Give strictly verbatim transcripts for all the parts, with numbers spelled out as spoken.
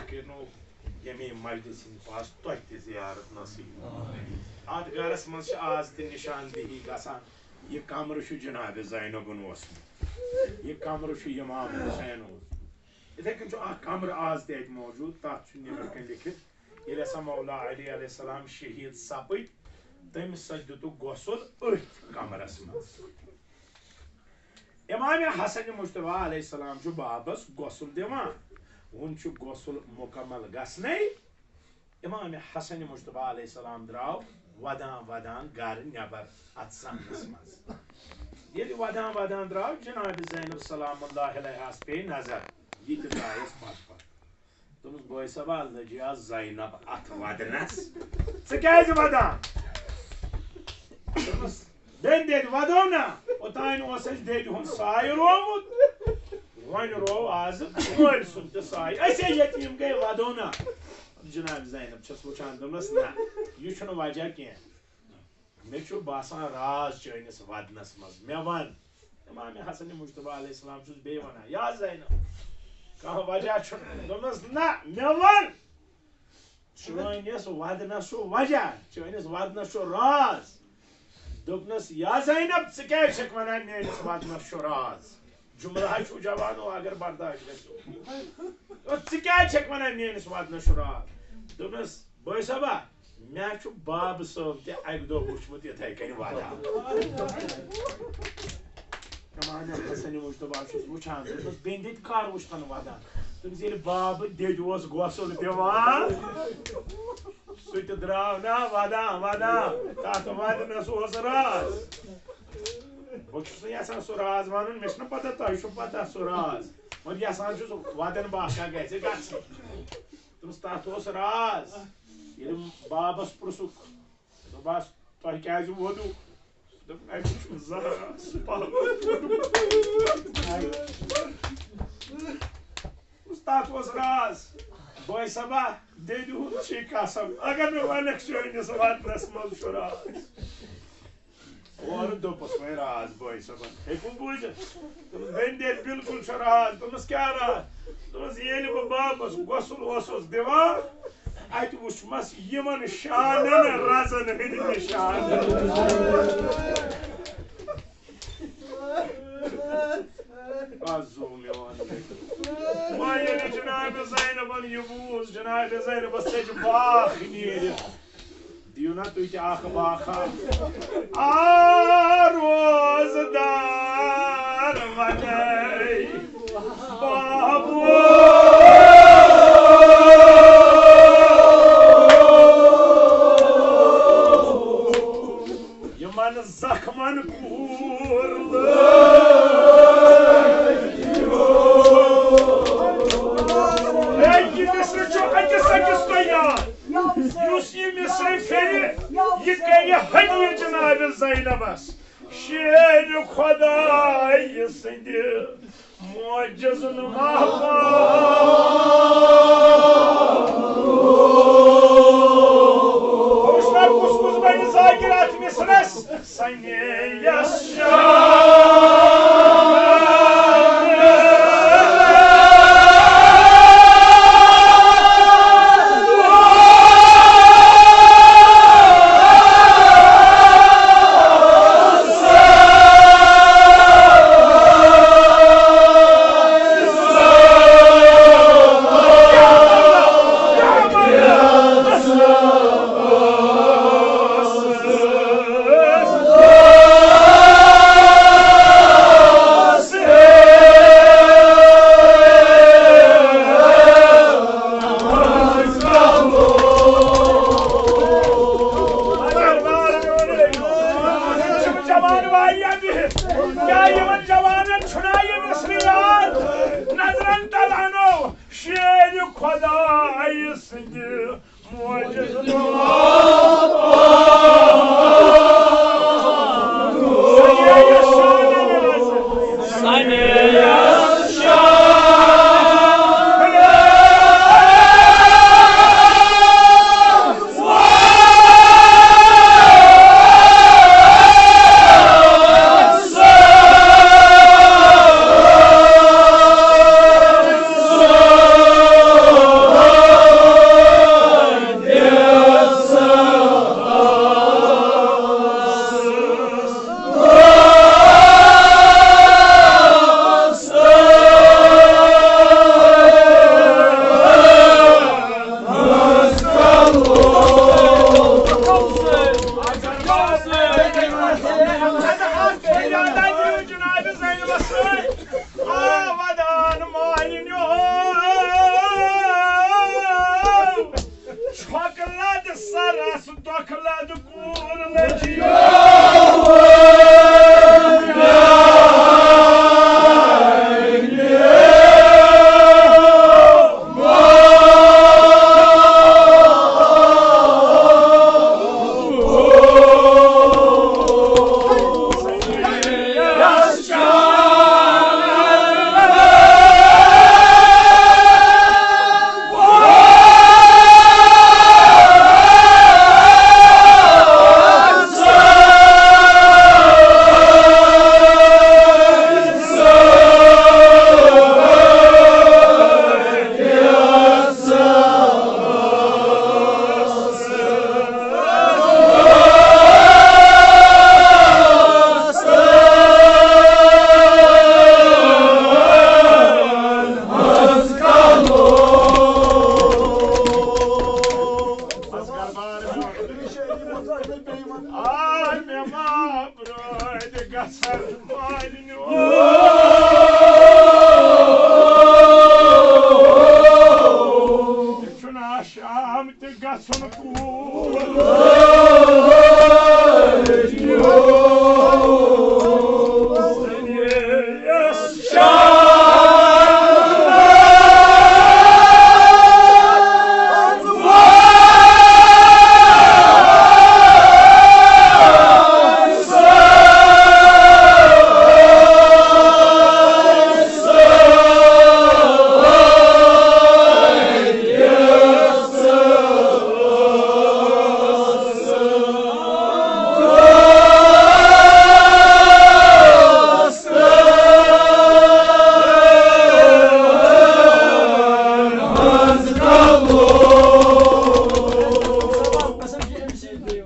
کٔرنو ییٚمے مجلسہِ ہٕنٛدۍ پاس تۄہہِ تہِ زیارت نصیب۔ اتھ گرس منٛز چھِ آز تہِ نشاندہی گژھان، یہِ کمرٕ چھُ جناب زینبن اوسمُت، یہِ کمرٕ چھُ امام حسین اوسمُت۔ یِتھے کٔنۍ چھُ اکھ کمرٕ آز تہِ اتہِ موجود، تتھ چھُ نیٚبرٕ کنۍ لیٚکھِتھ، ییٚلہِ ہسا مولا علی علیہ السلام شہید سپٕدۍ، تٔمِس سۭتۍ دِتُکھ غسل أتھۍ کمرس منٛز۔ امام حسن مجتبیٰ علیہ السلام چھُ بابس غسل دِوان، وُنہِ چھُ غسل مکمل گژھنَے۔ امام حسن مجتبیٰ علیہ السلام درٛاو ودان ودان گرٕ نٮ۪بر اتھ زمنس منٛز۔ ییٚلہِ ودان ودان درٛاو، جناب زینب سلام اللہ علیہس پیٚیہِ نظر، یہِ تہِ درٛایس پتہٕ پتہٕ۔ دوٚپمَس، "بٲے صٲبا، لٔجے آز زینب اَتھ وَدنَس۔ ژٕ کیٛازِ وَدان؟" دوٚپمَس، "بیٚنہِ دٮ۪دِ وَدو نا، اوٚتانۍ اوس اَسہِ دٮ۪دِ ہُنٛد سایہِ روومُت، وۄنۍ روو آزٕ مٲلۍ سُنٛد تہِ سایہِ۔ أسے یتیٖم گٔے، وَدو نا۔" جناب زینب چھَس وٕچھان، دوٚپمَس، "نہ، یہِ چھُنہٕ وجہ کینٛہہ۔" مےٚ چھُ باسان راز چٲنِس وَدنَس منٛز۔ مےٚ وَن۔ امام حسن مجتبیٰ علیہ السلام چھُس بیٚیہِ وَنان، "یا زینب، کانٛہہ وجہ چھُنہٕ؟" دوٚپمَس، "نہ، مےٚ وَن۔ چٲنِس وَدنَس چھُ وجہ، چٲنِس وَدنَس چھُ راز۔" دوٚپنَس، "یا زینب، ژٕ کیٛازِ چھَکھ وَنان میٛٲنِس وَدنَس چھُ راز؟ جملہ ہا چھُو جوانو، اگر برداشت گژھِ۔" "او، ژٕ کیٛازِ چھَکھ وَنان میٛٲنِس وَدنَس چھُ راز؟" دوٚپنَس، بٲے صٲبا، مےٚ چھُ بابہٕ صٲب تہِ اَکہِ دۄہ وُچھمُت یِتھَے کٔنۍ وَدان۔ امام حسن مجتبیٰ چھُس وٕچھان، دوٚپمَس، "بیٚنہِ دِتہِ کر وٕچھتَن وَدان؟" دوٚپمَس، "ییٚلہِ بابہٕ دٮ۪دِ اوس غسل دِوان، سُہ تہِ درٛاو نا وَدان وَدان، تَتھ وَدنَس اوس راز۔" بہٕ چھُس نہٕ یَژھان سُہ راز وَنُن، مےٚ چھُنہٕ پَتہ، تۄہہِ چھُو پَتہ سُہ راز، وۄنۍ یَژھان چھُس وَدَن باقا گژھِ گژھِ۔ دوٚپمَس، "تَتھ اوس راز۔" ییٚلہِ بابَس پرٛژھُکھ، دوٚپمَس، "تۄہہِ کیٛازِ ووٚدوٕ؟" دوٚپُن، "اَسہِ چھُنہٕ زانٛہہ سُہ پَلو ووٚدمُت۔" دوٚپمَس، "تَتھ اوس راز۔" بٲے صٲبا، دٮ۪دِ ہُنٛد چھُے قسم، اگر نہٕ وَنکھ چٲنِس وَدنَس منٛز چھُ راز۔ اورٕ دوٚپُس، "وۄنۍ راز بٲے صٲبَن، ہیٚکِو بوٗزِتھ؟" دوٚپُس، "بیٚنہِ دٮ۪دِ، بِلکُل چھُ راز۔" دوٚپمَس، "کیٛاہ راز؟" دوٚپمَس، "ییٚلہِ بہٕ بابَس غسل اوسُس دِوان، اَتہِ وُچھمَس یِمَن شانَن رَزَن ہٕنٛدۍ نِشان۔" آز زوٗ مےٚ وَن۔ وۄنۍ ییٚلہِ جناب زینبَن یہِ بوٗز، جناب زینبَس ژٔج باکھ نیٖرِتھ۔ دِیِو نا تُہۍ تہِ اکھ باکھا۔ آ روزدار وَنے بابو۔ یِمَن زخمن کوٗر لٲگِو۔ اے، یہِ مصرٕ چھُ أکِس أکِس تۄہہِ یاد۔ یُس یہِ مصرٕ کَرِ، یہِ کَرِ ہدیہِ جناب زینبس۔ شیر خدایہِ سٕنٛدِ معجز نما۔ وٕچھ نا کُس کُس بنہِ ذاکر اتھ مصرس؟ سنے یس شاہ۔ جوان واریاہ بِہِتھ۔ کیٛاہ یِمن جوانن چھُنا یہِ مصرِ یاد؟ نظرن تل انو شیر خدایہِ سٕنٛدِ معجز۔ تہِ گژھُن کوٗر۔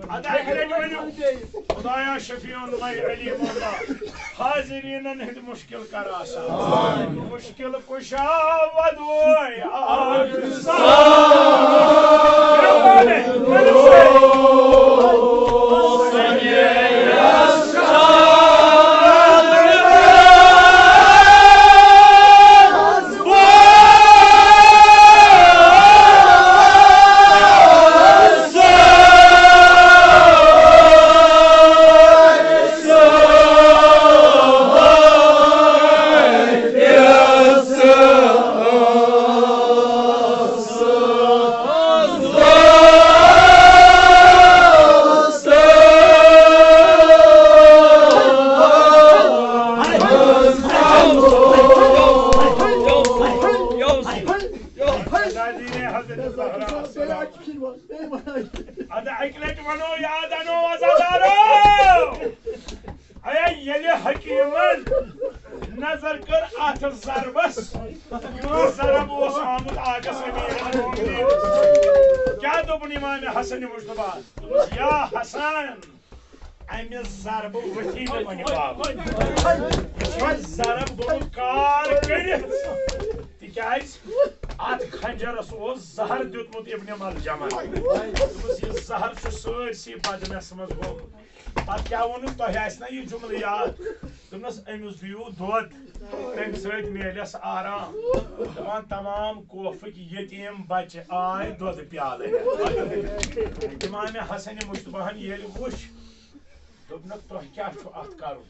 ادا اکہِ لٹہِ ؤنِو، خدایا شفیع المے علیم اللہ، حاضرینن ہٕنٛدۍ مشکل کر آسان۔ مشکل کشا ودوے آج سان۔ ادا اکہِ لٹہِ ونو، یاد انو عزادارو۔ اے ییٚلہِ حکیٖمن نظر کٔر اتھ ضربس، یُس ضرب اوس آمُت آقس امیر المومنین، کیٛاہ دوٚپُن امام حسن مجتبیٰ؟ دوٚپُس، یا حسن، امہِ ضربہٕ ؤتھی نہٕ وۄنۍ بابا۔ یہِ چھُ ضرب گوٚمُت کار کٔرِتھ، تِکیٛازِ اتھ خنجرس اوس زہر دیُتمُت ابن ملجمن۔ دوٚپُس، یہِ زہر چھُ سٲرسٕے بدنس منٛز گوٚمُت۔ پتہٕ کیٛاہ ووٚنُن؟ تۄہہِ آسہِ نا یہِ جملہٕ یاد؟ دوٚپنس، أمِس دِیِو دۄد، تَمہِ سۭتۍ میلٮ۪س آرام۔ دَپان، تمام کوفٕکۍ یتیٖم بچہِ آے دۄدٕ پیالہٕ ہٮ۪تھ۔ امام حسن مجتبیٰ ہن ییٚلہِ وُچھ، دوٚپنکھ، تۄہہِ کیٛاہ چھُ اتھ کرُن؟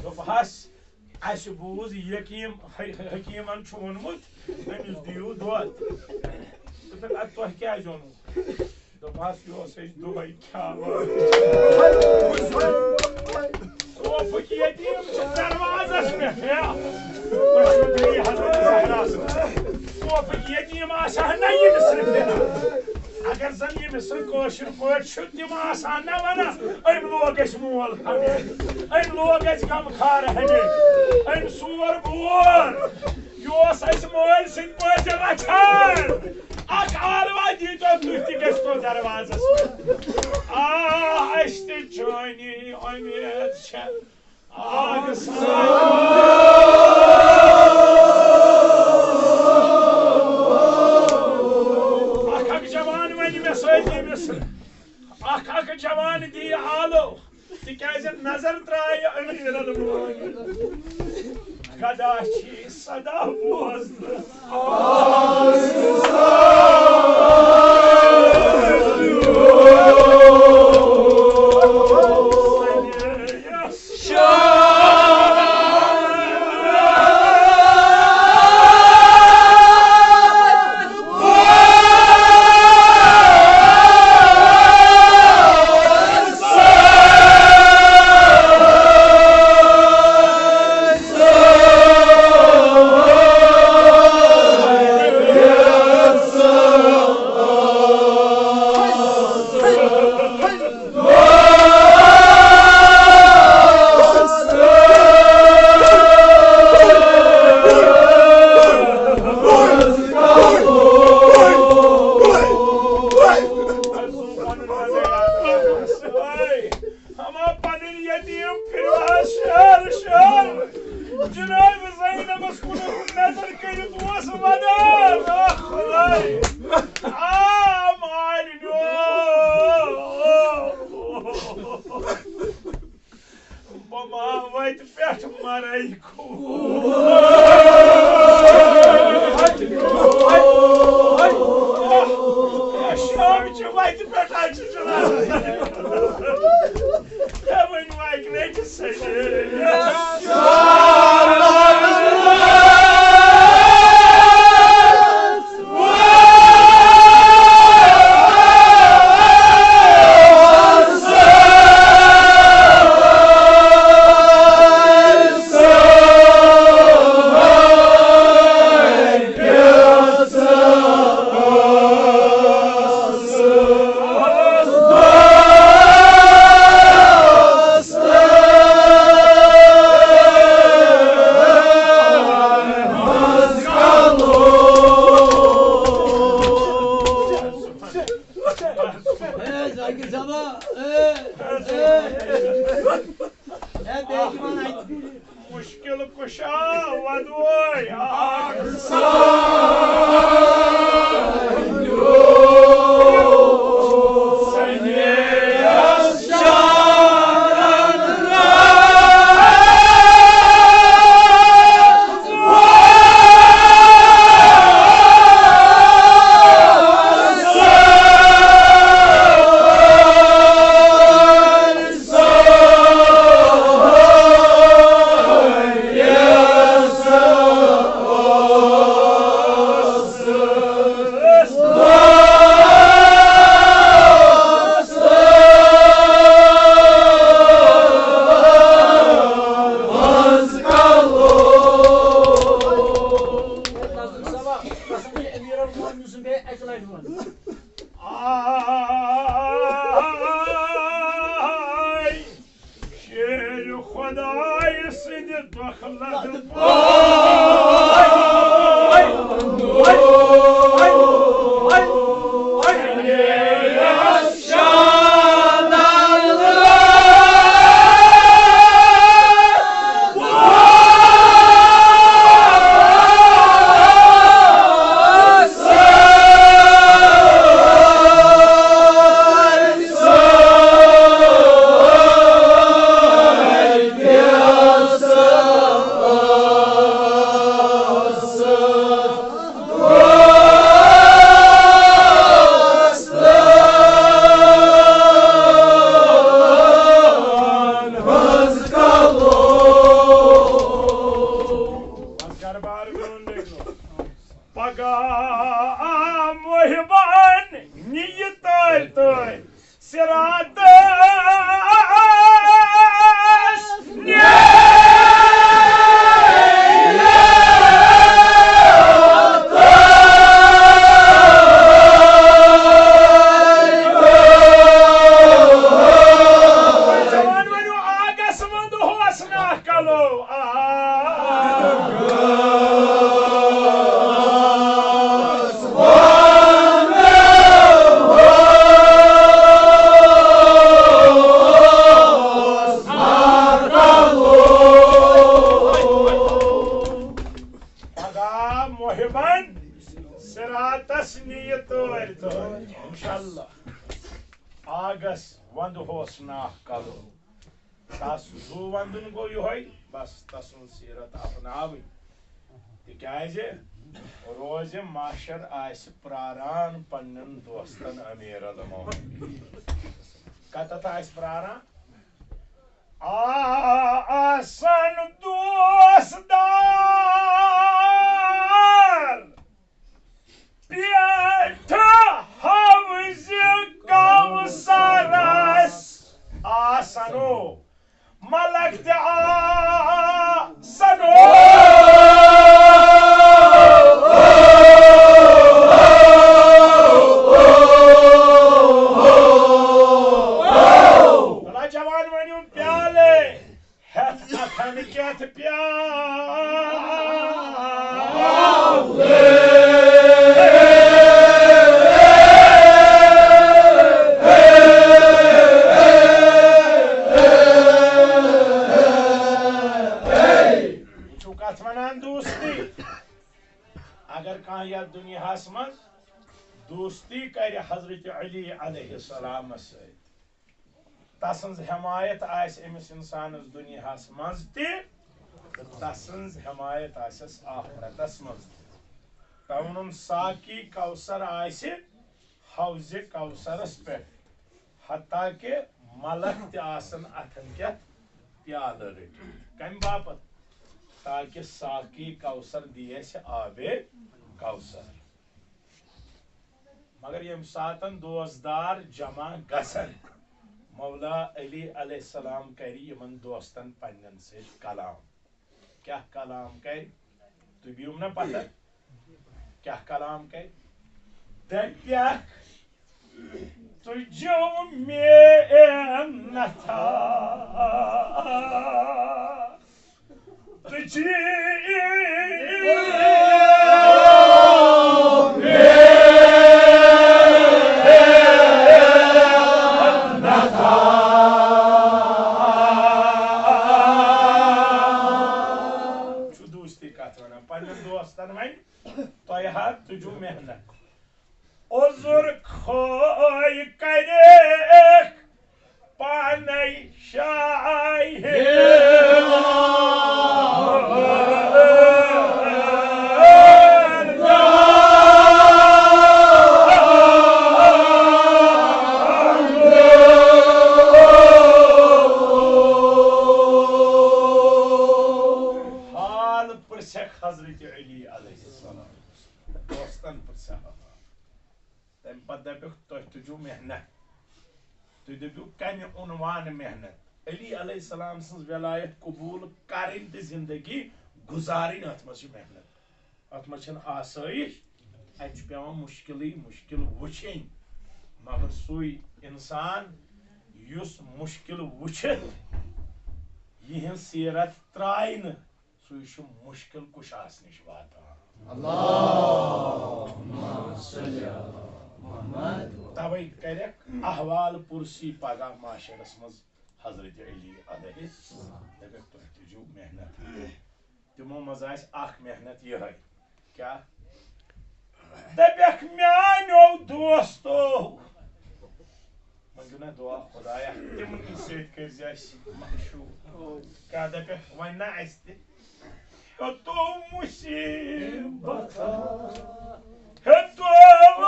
دوٚپہس، اسہِ بوٗز یقیٖم، حٔ-، حٔ-، حکیٖمن چھُ ووٚنمُت، أمِس دِیِو دۄد۔ دوٚپُکھ، اَدٕ تۄہہِ کیٛازِ اوٚنوُ؟ دوٚپہَس، یہِ اوس اَسہِ دۄہَے کھیٛاوان۔ کوفٕکۍ یتیٖم چھِ دروازس پٮ۪ٹھ، ہے۔ کوفٕکۍ یتیٖم آسہِ ہا نہ ییٚمِس سۭتۍ۔ اگر زن ییٚمِس سۭتۍ کٲشِر پٲٹھۍ چھُ، تِم آسہٕ ہن نہ ونان، أمۍ لوگ اَسہِ مول ہمے، أمۍ لوگ اَسہِ غمخار ہمے، أمۍ سور بور۔ یہِ اوس اَسہِ مٲلۍ سٕنٛدۍ پٲٹھۍ رچھان۔ اکھ آلوا دیٖتو تُہۍ تہِ گٔژھتو دروازس پٮ۪ٹھ۔ آ، اَسہِ تہِ چٲنی اُمید چھےٚ۔ آ، اکھ اکھ جوان ونہِ مےٚ سۭتۍ ییٚمِس، اکھ اکھ جوان دِیہِ آلو۔ تِکیٛازِ نظر ترٛایہِ أمیٖر المومنیٖن۔ گدا چھِ صدا بوزنس۔ مےٚ ؤنِو اَکہِ لَٹہِ سجے۔ اے، ذاکر صٲبا، اے، اے، اے، بیٚیہِ چھِ وَنان اَتہِ۔ مُشکِل کُشا وَدوے اَکھ سَنیس شانَن آے شیرِ خۄدایہِ سٕنٛدِ دۄکھٕ لَدٕ پٲٹھۍ۔ دربار میون۔ پگاہ محبان نِیہِ تٲرۍ تٲرۍ صراطس۔ جوان ؤنِو، آگس منٛد اوس نا کلو۔ پگاہ محبن صراطس نِیہِ تٲرۍ تٲرۍ۔ انشاءاللہ۔ آگس ونٛدٕ ہوس ناکھ کلو۔ تس زُو ونٛدُن گوٚو یِہوٚے، بس تسُنٛد سیٖرت اپناوٕنۍ۔ تِکیٛازِ روزِ محشر آسہِ پراران پننٮ۪ن دوستن امیر المومنین۔ کتتھ آسہِ پراران؟ آ-، آسن دوست دار پٮ۪ٹھ حوضِ کوثرس آسنو، ملک تہِ آسنو۔ بلا جوان ؤنِو پیالے۔ ہٮ۪تھ اَتھن کٮ۪تھ پیالے۔ وٕچھِو کَتھ وَنان دوستی۔ اگر کانٛہہ یَتھ دُنیاہَس منٛز دوستی کَرِ حضرت علی علیہ السلامَس سۭتۍ، تسٕنٛز حمایت آسہِ أمِس اِنسانَس دُنیاہَس منٛز تہِ، تہٕ تسٕنٛز حمایت آسٮ۪س آخرتَس منٛز تہِ۔ تَوَنُن ساقی کوثر آسہِ حوضِ کوثرَس پٮ۪ٹھ، حتیٰ کہ ملک تہِ آسن اتھن کٮ۪تھ پیالہٕ رٔٹِتھ۔ کمہِ باپتھ؟ تاکہ ساقی کوثر دِیہِ اسہِ آبِ کوثر۔ مگر ییٚمہِ ساتن دوستدار جمع گژھن، مولا علی علیہ السلام کرِ یِمن دوستن پننٮ۪ن سۭتۍ کلام۔ کیٛاہ کلام کرِ؟ تُہۍ بِہِو نا پتھر۔ کیٛاہ کلام کرِ؟ دپیکھ، تُجو محنتھا، تُجو محنتھا۔ چھُ دوستی کتھ ونان پننٮ۪ن دوستن وۄنۍ۔ تۄہہِ ہا تُجو محنت۔ عذر کھوے کریکھ پانے شاہد۔ حال پرژھکھ حضرت علی علیہ السلام۔ دوستن پرژھا۔ تمہِ پتہٕ دپیکھ، تۄہہِ تُجو محنت۔ تُہۍ دٔپِو، کمہِ عنوان محنت؟ علی علیہ السلام سٕنٛز ولایت قبول کرٕنۍ تہٕ زندگی گُزارٕنۍ، اتھ منٛز چھِ محنت۔ اتھ منٛز چھنہٕ آسٲیِش، اتہِ چھُ پٮ۪وان مُشکِلٕے مُشکِل وٕچھِنۍ۔ مگر سُے انسان یُس مُشکِل وٕچھِتھ یِہٕنٛز سیرت ترٛایہِ نہٕ، سُے چھُ مُشکِل کُشاہس نِش واتان۔ اللہم صل علی محمد۔ توے کرکھ احوال پُرسی پگاہ معاشرس منٛز حضرت علی علیہ السلام۔ دپکھ، تُہۍ تُجو محنت۔ تِمو منٛز آسہِ اکھ محنت یِہے۔ کیٛاہ؟ دپکھ، میانیو دوستو، مٔنٛگِو نا دُعا، خۄدایا، تِمنٕے سۭتۍ کٔرۍ زِ اَسہِ مشہوٗر۔ کیٛاہ دَپٮ۪کھ وۄنۍ نا اَسہِ تہِ؟ ہیوٚتُم مُصیٖبت، ہیوٚتُم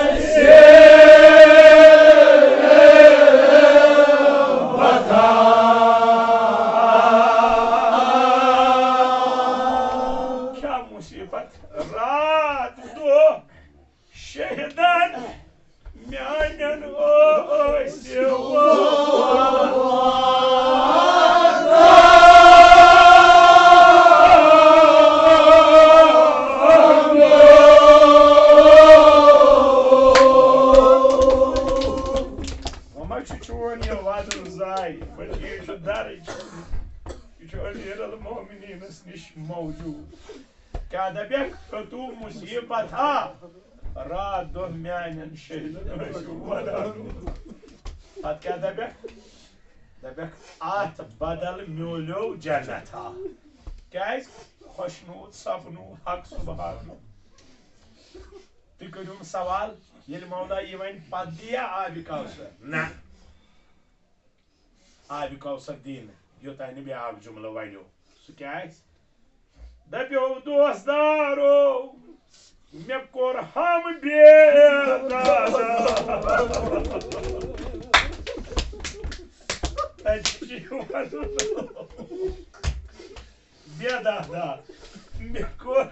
مُصیٖبت۔ کیٛاہ مُصیٖبت؟ راتھ دۄہ شہیدن میانٮ۪ن ٲسۍ ووت۔ وۄنۍ ما چھُ چون یہِ وَدُن زایہِ، بلکہِ یہِ چھُ درٕج، یہِ چھُ امیر المومنینس نِش موجود۔ کیٛاہ دَپٮ۪کھ؟ ہیوٚتُم مُصیٖبت ہا، راتھ دۄہ میٛانٮ۪ن شہیدن ٲسِو ودان۔ پتہٕ کیٛاہ دَپٮ۪کھ؟ دَپٮ۪کھ، اَتھ بدل میوٗلیو جنت ہا۔ کیٛازِ؟ خۄشنوٗد سپنوٗد حق سبحانہٕ۔ تُہۍ کٔرِو نہٕ سوال، ییٚلہِ مولا یہِ وَنہِ، پتہٕ دِیا آبِ کوثر؟ نہ۔ آبِ کوثر دِی نہٕ، یوٚتانۍ نہٕ بیٛاکھ جُملہٕ وَنیو۔ سُہ کیٛاہ آسہِ؟ دَپیو دوستدارو، مےٚ کوٚر ہم بے دادا۔ تَتہِ چھِ یِوان بے دادا، مےٚ کوٚر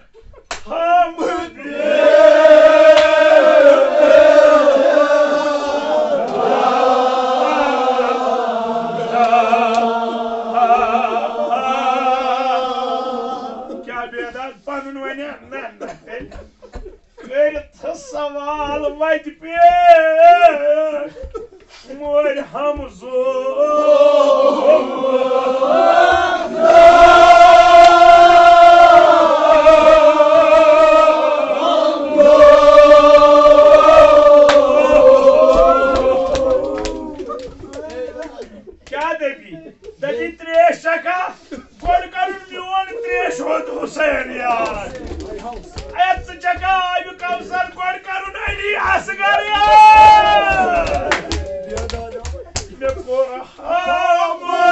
ہم بے دادا۔ کیٛاہ بے داد پنُن ونیا؟ نہ، نہ، تیٚلہِ کٔرِتھ سوال وتہِ پٮ۪ٹھ۔ مورۍ ہمزو۔ کیٛاہ دٔپی؟ دٔپی ترٛیش چکھا؟ گۄڈٕ کرُن میون ترٛیش ہُنٛد حسین یاد۔ اے ژٕ چکھا آبِ کوثر، گۄڈٕ کرُن علی اصغر یاد۔ مےٚ کوٚر ہامہٕ۔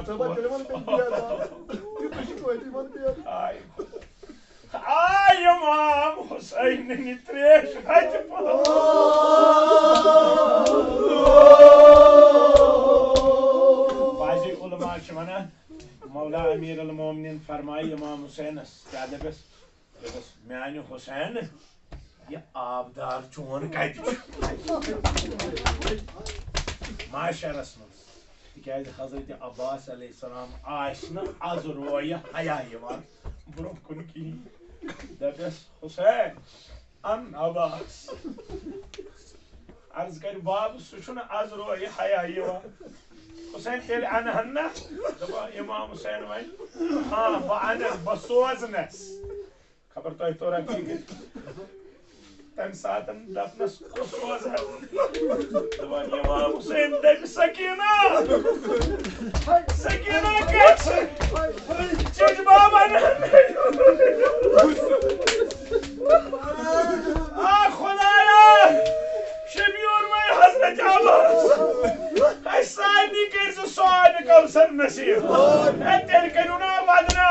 ژٕ ما تیٚلہِ وَن تٔمۍ بیٚیہِ اَکھ۔ یہِ تہِ چھُ توتہِ یِوان بیٚیہِ اَکھ۔ آے۔ آے امام حسین نہِ تریش ہتہِ پٲٹھۍ۔ بعضی علماء چھِ وَنان، مولا امیر المومنین فرمایہِ امام حسینس، کیٛاہ دَپٮ۪س؟ دوٚپُس، میانہِ حسین، یہِ آبدار چون کتہِ چھُ؟ معاشرس منٛز۔ تِکیازِ حضرت عباس علیہ السلام آسہِ نہٕ از رویہِ حیا یِوان برونٛہہ کُن کِہیٖنۍ۔ دَپٮ۪س، حسین، ان عباس۔ عرض کرِ، باب، سُہ چھُنہٕ از رویہِ حیا یِوان۔ حسین، تیٚلہِ انہن نہ۔ دَپان، امام حسین وَنہِ، ہاں، بہٕ انہٕ، بہٕ سوزنس۔ خبر تۄہہِ تورا فِکر۔ تَمہِ ساتَن دَپنَس کُس روزان؟ دَپان، امام حسین دَپہِ، سکیٖنہ، سکیٖنہ کَتہِ چھِ؟ چیٚچ بابا نہٕ۔ آ خدایا، شبیور وے حضرت عباس، اَسہِ سارنٕے کٔرۍ زِ سُہ آبِ کوثر نصیب۔ اے تیٚلہِ کٔرِو نا ودنا۔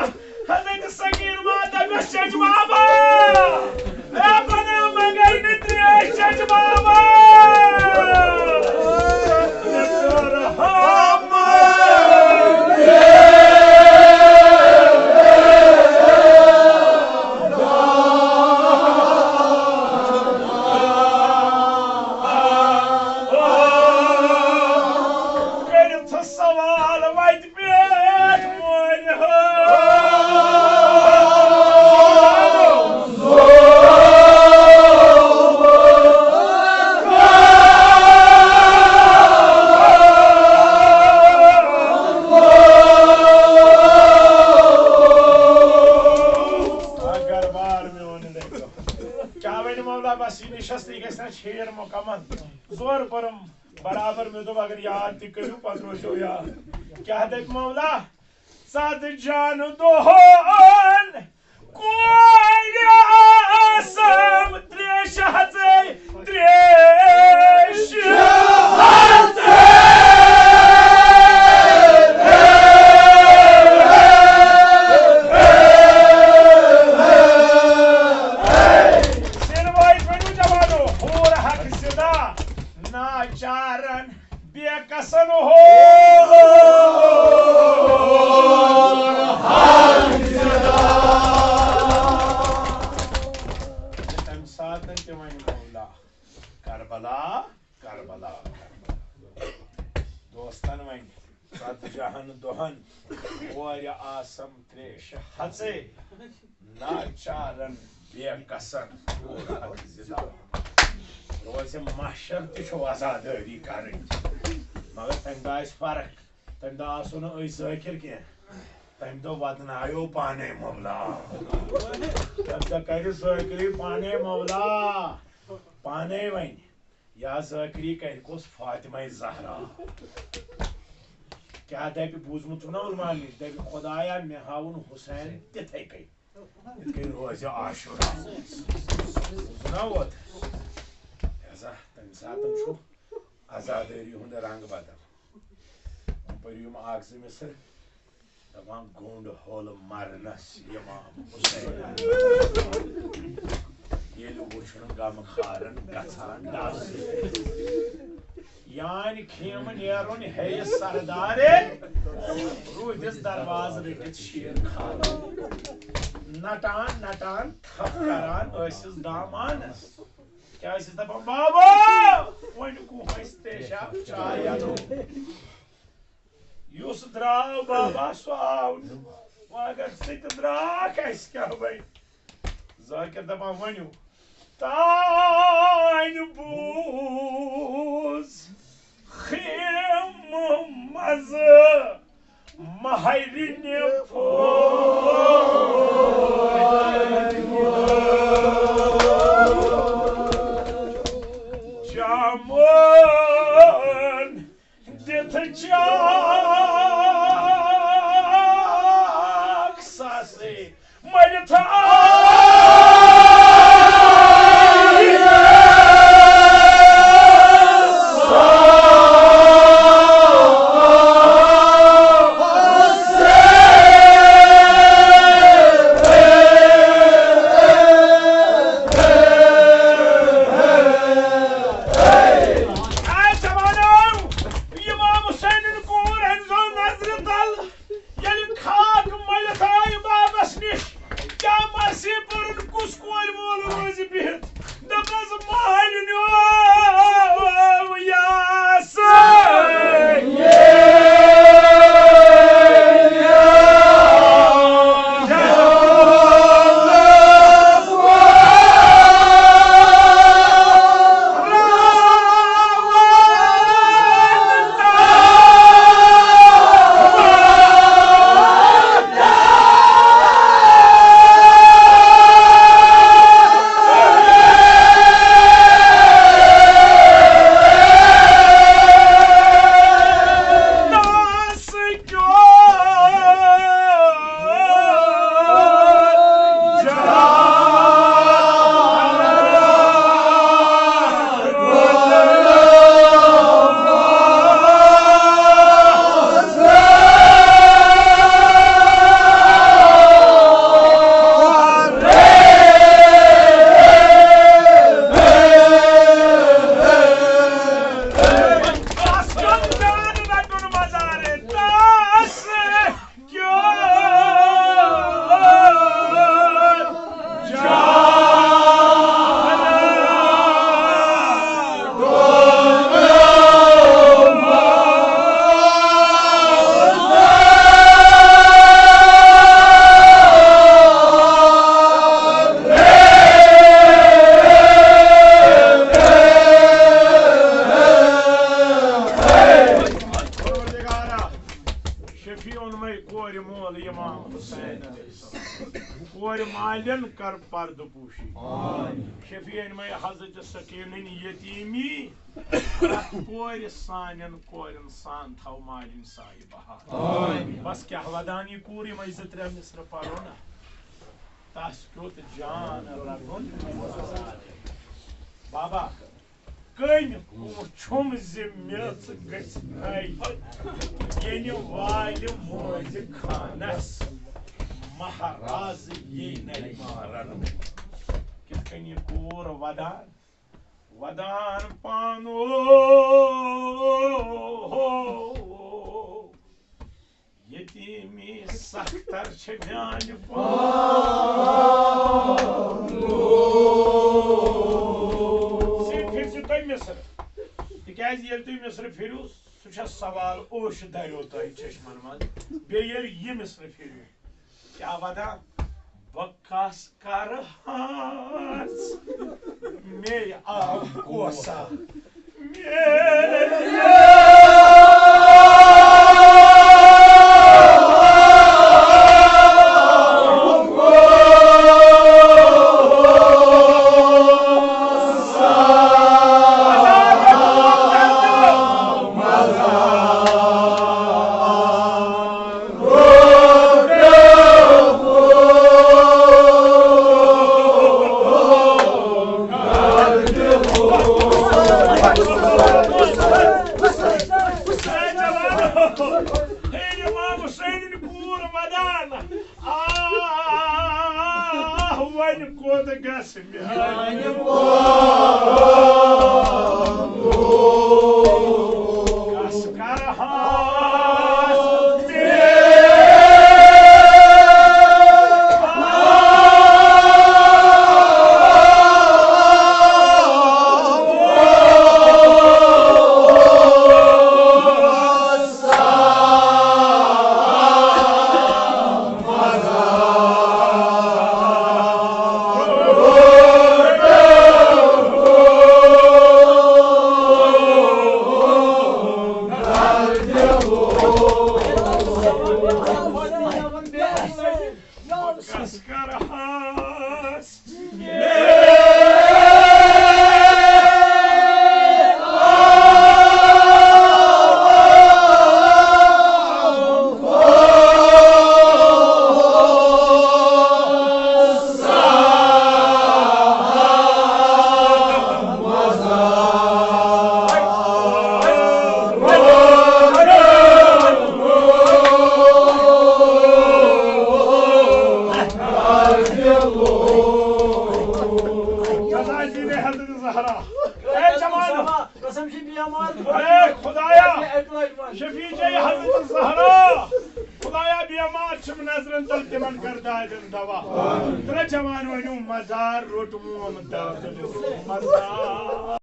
حضرت سکین ماتا مےٚ چھچ بابا۔ اے بنا مگر نہٕ تریش چھچ بابا۔ کٔرِتھ سوال وتہِ پٮ۪ٹھ مورِ ہو۔ اگر بار میون لٔگۍ۔ کیٛاہ وَنہِ مولا، بس یہِ نِشستٕے گژھِ نہ شیر مُکمل۔ زور کوٚرُم۔ برابر مےٚ دوٚپ، اگر یاد تہِ کٔرِو، پتہٕ روزیو یاد۔ کیٛاہ دَپہِ مولا؟ ژتجی ہن دۄہن کورِ آسم تریشہِ ہژے، تریشہِ ہژے۔ سِنوٲے بٔنِو جوانو، حور حق زِندا۔ ناچارن بے کسن ہو۔ تمہِ ساتہٕ تہِ وۄنۍ مولا، کربلا، کربلا، کربلا۔ دوستن وۄنۍ، ژتجی ہن دۄہن کورِ آسم تریشہِ ہژے۔ ناچارن بے کسن کوٗر حق زِندا۔ روزِ محشر تہِ چھُ عزادٲری کرٕنۍ۔ مگر تمہِ دۄہ آسہِ فرق۔ تمہِ دۄہ آسو نہٕ أسۍ ذٲکر کینٛہہ۔ تمہِ دۄہ ودنایو پانے مولا۔ تمہِ دۄہ کرِ ذٲکری پانے مولا۔ پانے وۄنۍ۔ یا ذٲکری کرِ کُس؟ فاطمہ زہرا۔ کیٛاہ دپہِ؟ بوٗزمُت چھُو نا علماء نِش؟ دپہِ، خدایا، مےٚ ہاوُن حسین تِتھے کٔنۍ۔ یِتھ کٔنۍ روزِ عاشورا۔ بوٗزُو نا ووت؟ لہذا تَمہِ ساتہٕ چھُ عزادٲری ہُنٛد رنٛگ بدل۔ وۄنۍ پٔرِو یِم اکھ زٕ مِصرٕ۔ دَپان، گوٚنٛڈ ہوٚل مرنَس اِمام حُسین۔ ییٚلہِ وُچھُن غمخارن گژھان ڈس۔ یانۍ خیمہٕ نیرُن ہیٚیہِ سردارے، روٗدِس دروازٕ رٔٹِتھ شیٖر کھارُن۔ نٹان نٹان تھپھ کران ٲسِس دامانس۔ کیٛاہ ٲسِس دپان، بابا، وۄنۍ کُس پیشاب چاے اَنو؟ یُس درٛاو بابا، سُہ آو نہٕ۔ وۄنۍ اگر سُہ تہِ درٛاکھ، اَسہِ کیٛاہ بنہِ؟ ذاکر دپان، ؤنِو۔ تانۍ بوٗز خیمہٕ منٛزٕ مہرِنہِ پھوٚل جامُن۔ دِتھ چاک ساسٕے مٔلِتھ آے۔ دپس مالنیو یا سید۔ شفیع اوٚنمَے کورِ مول امام حسین۔ کورِ مالٮ۪ن کر پردٕ پوشی۔ شفیع أنمَے حضرت سکینٕنۍ یتیٖمی، اتھ کورِ سانٮ۪ن کورٮ۪ن سان تھاو مالِنۍ سایہِ بہار۔ بس کیٛاہ ودان یہِ کوٗر، یِمَے زٕ ترٛےٚ مصرٕ پرو نا۔ تس کیُتھ جان رٹُن۔ بابا، کٔمۍ کُن چھُم زِ میٚژ گژھِ نَے، ییٚلہِ والہِ مٲنزِ خانس مہراز یی نَے مارن۔ کِتھ کٔنۍ یہِ کوٗر ودان، ودان پانو۔ یتیٖمی سختر چھِ میانہِ پانہٕ۔ صرف پھِرزِ تُہۍ مصرٕ، تِکیازِ ییٚلہِ تُہۍ مصرٕ پھِرِو، سُہ چھےٚ سوال اوشہِ دریو تۄہہِ چشمن منٛز۔ بیٚیہِ ییٚلہِ یہِ مصرٕ پھِرِو، کیٛاہ ودان؟ بہٕ کس کرٕ ہاس؟ مے آو کوسا۔ ہے امام حسینٕنۍ کوٗر ودان، آہ، وۄنۍ کوٚت گژھِ میانہِ پانہٕ؟ کس کرٕ ہاس؟ کس کرٕ ہاس؟ زہرا۔ اے جوانو۔ قسم چھِ بیمار۔ اے خدایا۔ اکہِ لٹہِ وَن۔ شفیع جی حضرت زہرا۔ خدایا، جماعت چھُم نظرن تل تِمن کر دادٮ۪ن دوا۔ ترٛےٚ جوان ؤنِو مزار روٚٹ موم دادُن مزار۔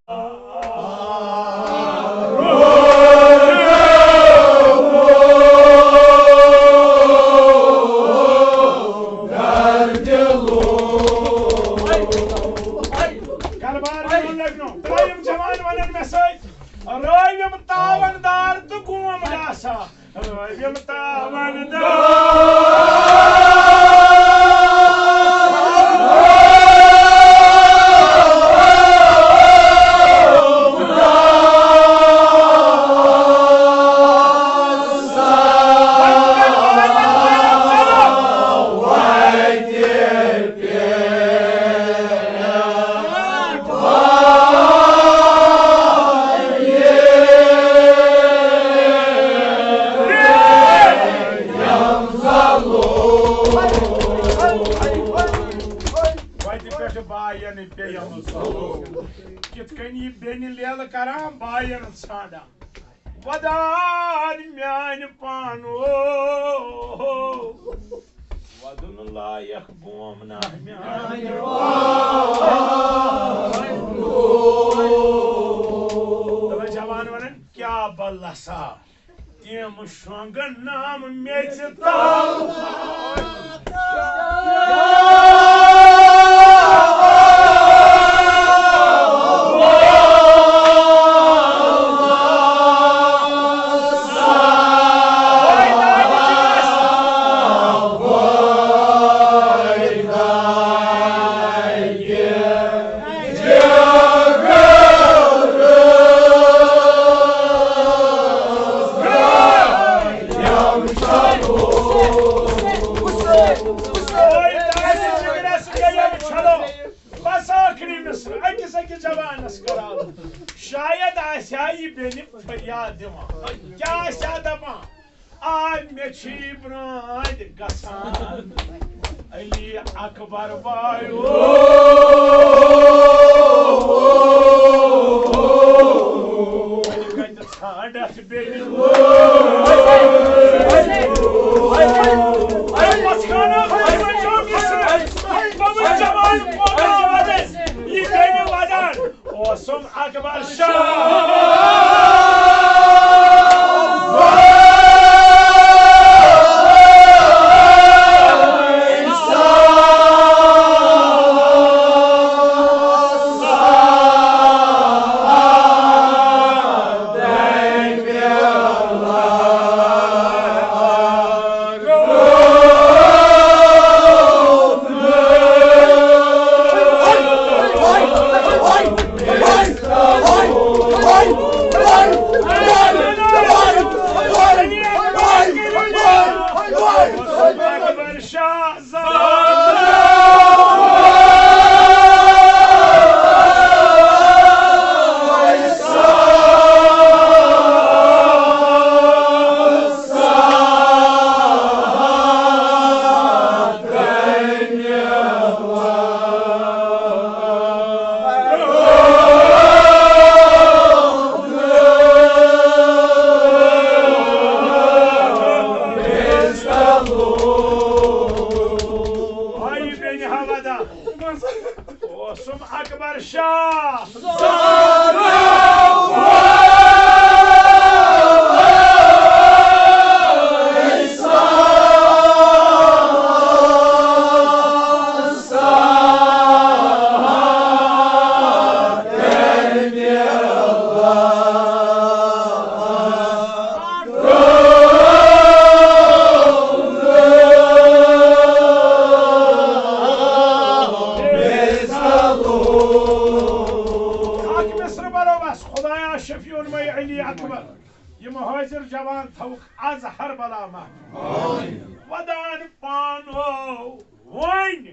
کلبار دیُن لگنو۔ ترٛیٚیِم جوان ونن مےٚ سۭتۍ، رٲوِم تاون دار تہٕ گوم گاسا۔ رٲوِم تاون دار۔ وتہِ پٮ۪ٹھٕ باین بیٚیَن ژھانڈان۔ کِتھ کٔنۍ یہِ بیٚنہِ لیلہٕ کران باین ژھانڈان۔ ودان میانہِ پانو۔ ودُن لایق گوم نہ میانہِ پانو۔ دپان جوان ونان، کیٛاہ بلسا؟ تِم شۄنٛگن نام میٚژِ تل۔ بس ٲخری مصرع أکِس أکِس جوانس کران۔ شاید آسہِ ہا یہِ بیٚنہِ فریاد دِوان۔ کیٛاہ آسہِ ہا دپان؟ آ، مےٚ چھی برٛانٛدۍ گژھان علی اکبر بایو۔ کتہِ ژھانٛڈتھ بیٚنہِ؟ اے پتھ کھانا، اے بچو مصر، بابا جوان کوما ودن، یہِ بیٚنہِ ودان۔ اوسُم اکبر شاہ۔ آیہِ بیٚنہِ ہا ودان۔ اوسُم اکبر شاہ۔ اکھ مصرع برو بس، خدایا شفیعن مے علی اکبر، یِم حٲضِر جوان تھاوُکھ از ہر بلا محفوظ۔ ودان پانو وۄنۍ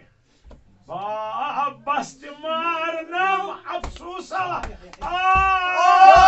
با بس تہِ مارنم افسوسا۔ آ۔